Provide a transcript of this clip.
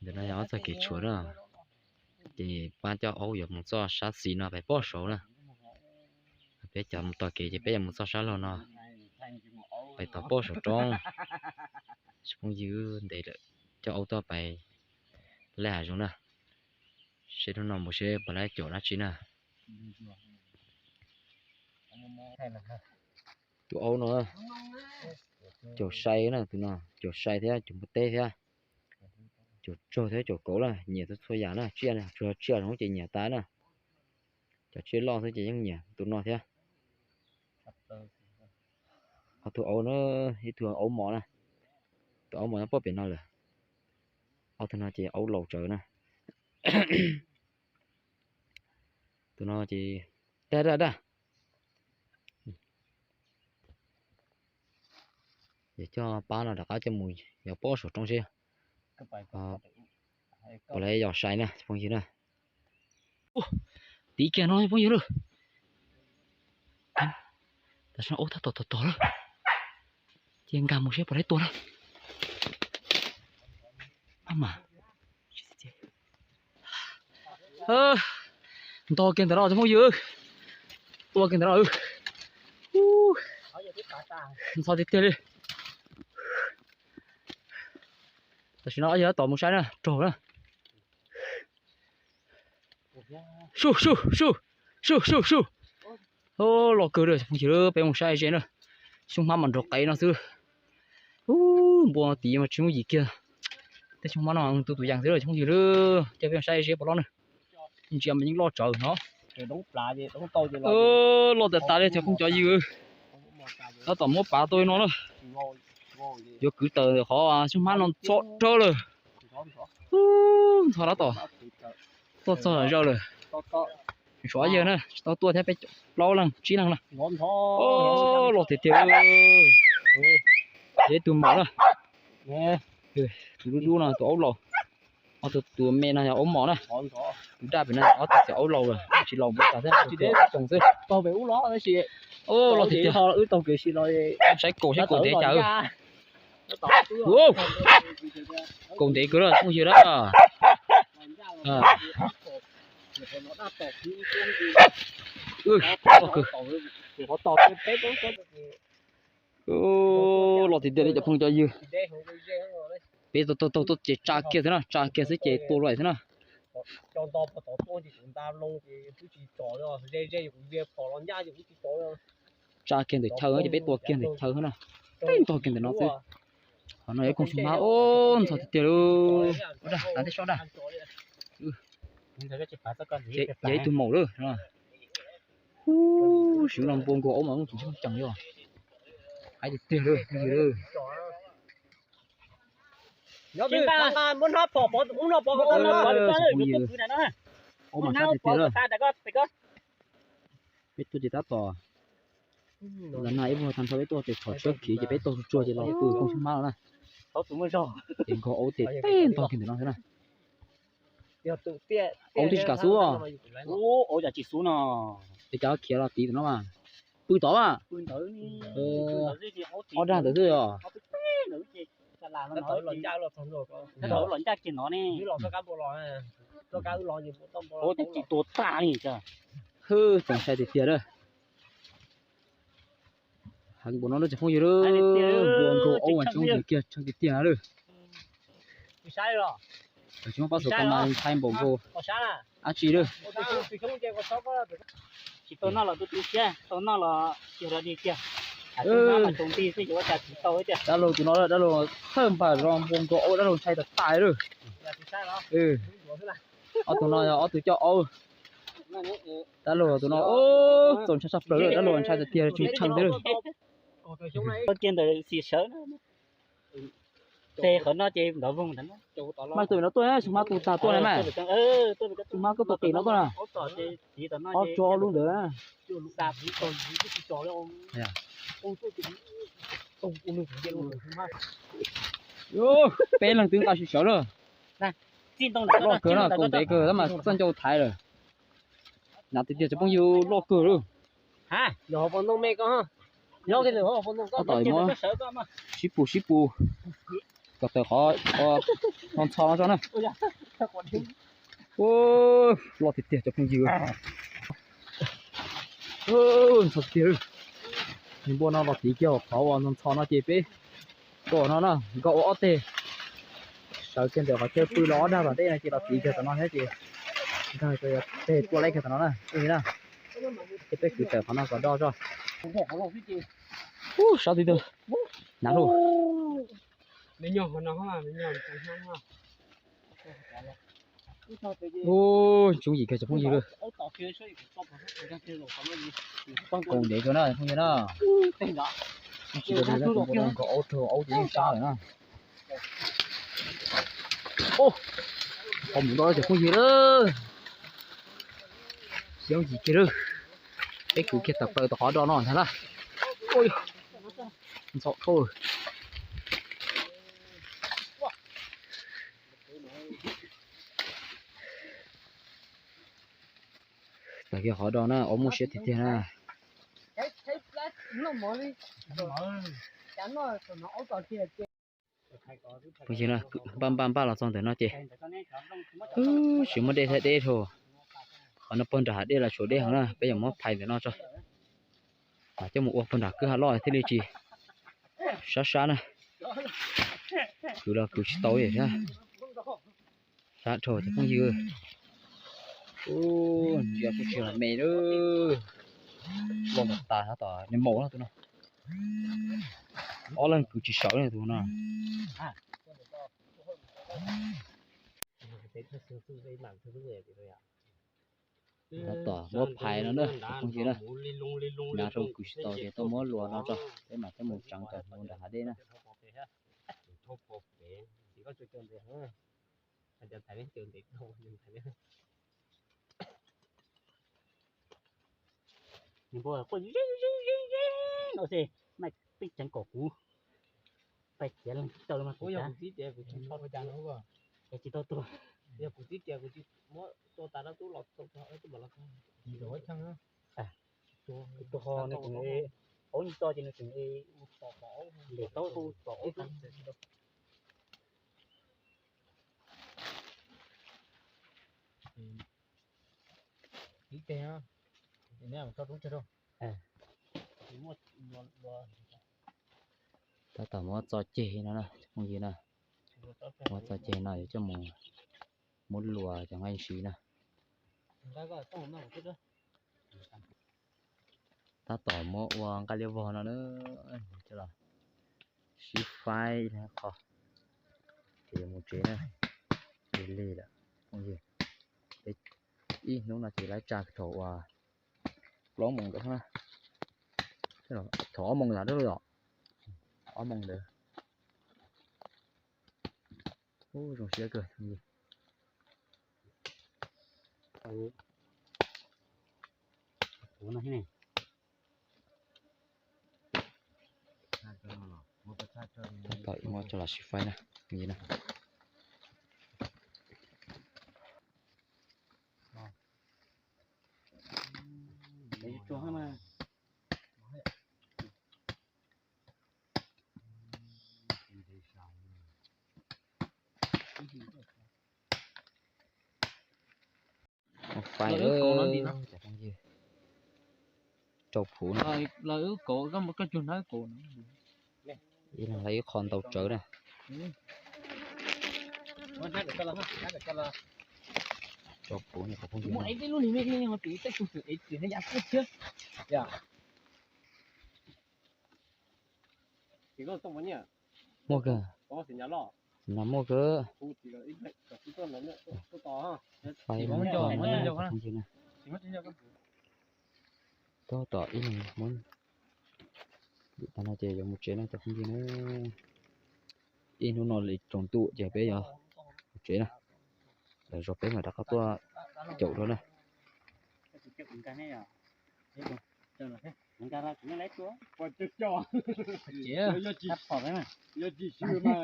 Ntawm no yog ob txoj kev tshuam na, ces pab coj aub yuav mus txoj sab xis no pem pob saud na. Peb cov mus tog kev ces peb yuav mus txoj sab laug no, pem tog pob saum roob. Tsoom phooj ywg, ntev lawm, coj aub tuaj pem lawv hav zoov na, seb hnub no mus seb puas laib caum dab tsi na. Tus aub no caum sai na, tus no caum sai thiab caum npua teb thiab, caum tsawg thiab caum kauv na, nyiam txhua txhua yam na, tsiaj na, tsuas yog tsiaj zoov ces nyiam tas na. Cov tsiaj loj xwb ces yeej nyiam tus no thiab. Ob tug aub na, ib tug aub mos na, tus aub mos nyob pem no lawm. Ob tug no ces aub laus tsawv na. Tus no ces daj daj daj. Yog coj pab no rov qab coj mus yog pob saum roob seb puas laib yos sai na phooj ywg na. Tiv kiag no phooj ywg lawm. Tam sim no aub tab tom tog tog lawm, ces nkag mus seb puas laib tua na. Maj mam ntog kiag ntawm no tsoom phooj ywg, tua kiag ntawm no. Ntxhov tiag tiag li. Tam sim no yog tos mus saib na, raug na. Su su su su su su. Loj kawg li tsoom phooj ywg, peb mus saib ze na. Xyoob hmab mas nrov qev no xwb. Npua tid mas tsis muaj yim kiag. Tej xyoob hmab no tu tus yas xwb tsoom phooj ywg, coj peb mus saib ze puas loj na. Ntsia mas yeej loj tsawv no. Loj tas tas li tsoom phooj cov ywg. Tab tom muab pav tuaj li no na. Yuav kwv tawm ntawm qhov xyoob hmab no ntxhov rawv lawm. Ntxhov tab tom tuaj txog zawm lawm. Tshuav yawg na, tsis tau tuaj thiab, peb plaub leeg tsib leeg na. Loj tiag tiag. Ib tug mos na. Tus dub dub no tus aub laus. Ob tug tus me no yog aub mos na. Tus daj pem no ob tug txiv aub laus lawm, tsis laus npaum cas thiab, tsis deb tsoos xwb. Loj tiag tiag. Saib kaus saib kaus ntev cas. Kaus ntev kawg lawm phooj ywg na. Loj tiag tiag li cov phooj cov ywg. Peb taug taug taug ces tsa kiag xwb na, tsa kiag xwb ces tua lawm xwb na. Tsa kiag ntawm chaw ces peb tua kiag ntawm chaw xwb na. Peb ntog kiag ntawm no xwb. Qhov no yog koog xyoob hmab, ntxhov tiag tiag li. Ua daj, tav ntej soj daj. Yog ib tug maum lawm. Hu, swv los npua nkaus aub mas tsis ntseeg cees li. Haib tiag tiag li. Aub mas sab tiag tiag lawm. Peb tuaj ces tab tom, los nag ib vuag tag nrho peb tuaj ces txhom tsheb khiv ces peb taug tsuag tsuag ces los pw koog xyoob hmab no na. Ces nkaug aub ces peb ntog kiag ntawm no xwb na. Aub twb tsis kam xub. Aub cas tsis xub no. Es cas khiav los tiv ntawm no mas. Pw tod mas. Ob dag ntawd xwb os. Los ncaj kiag no ne. Ua tib tsis tua tag li cas. Hwb, txaus ntshai tiag tiag lawm. Heev npaum no lawm tsoom phooj ywg, npua nkaug aub mas tshee tiag tiag lawm. Tsis muaj pab xov tooj mas ntshai npaum nkaus dab tsi lawm. Tsis tau noj los tu tu siab, tau noj los kiag rau dig kiag. Dab laug tus no, dab laug thawj npam zos npua nkaug aub, dab laug ntshai tas tas lawm. Ob tug no yog ob tug coj aub. Dab laug tus no txaus ntshai tshaj plaws lawm, dab laug ntshai tiag tiag tsis tshee xwb lawm. Kiag ntawm xim sawv. Ces qhov no ces nrov voog ntawd. Mas tus no tuaj, xyoob hmab tu tag tuaj na mas. Xyoob hmab koj tus qis no tuaj na. Ob tso lub ntawd na. Peb leeg twb nqa sib sawv lawm. Loj kawg na, kaus ntev kawg tab mas txawj ncau thaiv lawm. Hnav tiag tiag cov phooj ywg, loj kawg lawm. Tab tom muab sib pus sib pus. Kom tawm qhov ntxhov no tso na. Loj tiag tiag cov phooj ywg. Ntxhov tiag. Npua no los tiv kiag qhov uas ntxhov no ces peb kom no na, nkaus ua ob teg. Sawv kiag ntawm qhov chaw pw los ob dag tom ntej no ces los tiv kiag tom no thiab ces nkag rau teg tuaj laib kiag tom no na, phooj ywg na. Ces peb kwv tawm qhov no kom do tso. Ub, sab twg twg. Hnav lauj. Ub, tsoob yim kiag cov phooj ywg lawm. Koom ntev kawg na phooj ywg na. Tsis tau nkaus aub rau aub ces yeej sab lawm na. Qhov mus ntau cov phooj ywg lawm. Tsoob yim kiag lawm. Peb kwv kiag tawm plaws tom qhov do no ntag na. Ntxhov dhau. Tawm kiag qhov do na, aub muaj siab tiag tiag na. Phooj ywg na, npaj npaj npaj los txog ntawm no ces tsis muaj dej thiab deb dhau. Qhov no puag nram hav dej los tshuav deb heev na, peb yuav muab phais ntawm no tso. Mas coj mus ua puag nram kwj ha loj thiaj li tsis sab sab na. Kwv los kwv tsis tau thiab. Sab dhau cov phooj ywg. Ntsia kuj tsis me lawm. Loj tas tas tab tom nws maum na tus no. Ob leeg kwv tsis sawv na tus no. Tab tom muab phais no na cov phooj ywg na. Nag rau kwv tsis tau ces tuaj muab luas no tso, peb mam coj mus tseev kom mus nram hav dej na. Npua quaj zeej zeej zeej no xwb, maj peb tseev kom kuv pais txiav leej tsis tau li mas kuv tsis tau tuag. Yog kuv txiv tias kuv tsis muab tua tas dab tub los tau tub mam los tau. Tus ho nws tseem aub nyi tso ces nws tseem ntes taub hau tom aub. Ib teg, tso roob tseg rau. Tab tom muab txo ceg no na phooj ywg na. Muab txo ceg no yuav coj mus muab luas cov nqaij siv na. Tab tom muab ua nqaij liab vog no na, coj los sib faib qho ces yuav mus tsev na. Lig lig lawm phooj ywg. Ib hnub no ces lawv tsa thaum uas plaub moos ntawd na. Thaum ob moos ntawd os, ob moos ntawd. Ub, zoo siab kawg. Tab tom muab coj los sib faib na. Faib lawm cov phooj ywg. Rau phuv na. Ib leeg lawv ib qho ntau tsawv na. Rau phuv na cov phooj ywg. Muaj kawg. Nag muaj kawg. Faib na cov phooj ywg na. Tab tom ib leeg muab. Dim tag no ces yuav mus tsev na cov phooj ywg na. Ib hnub no li tsaus ntuj ces peb yuav mus tsev na. Lawv zov peb mam rov qab tuaj caum dua na. Yog tsis xwb mas, yog tsis xwb no,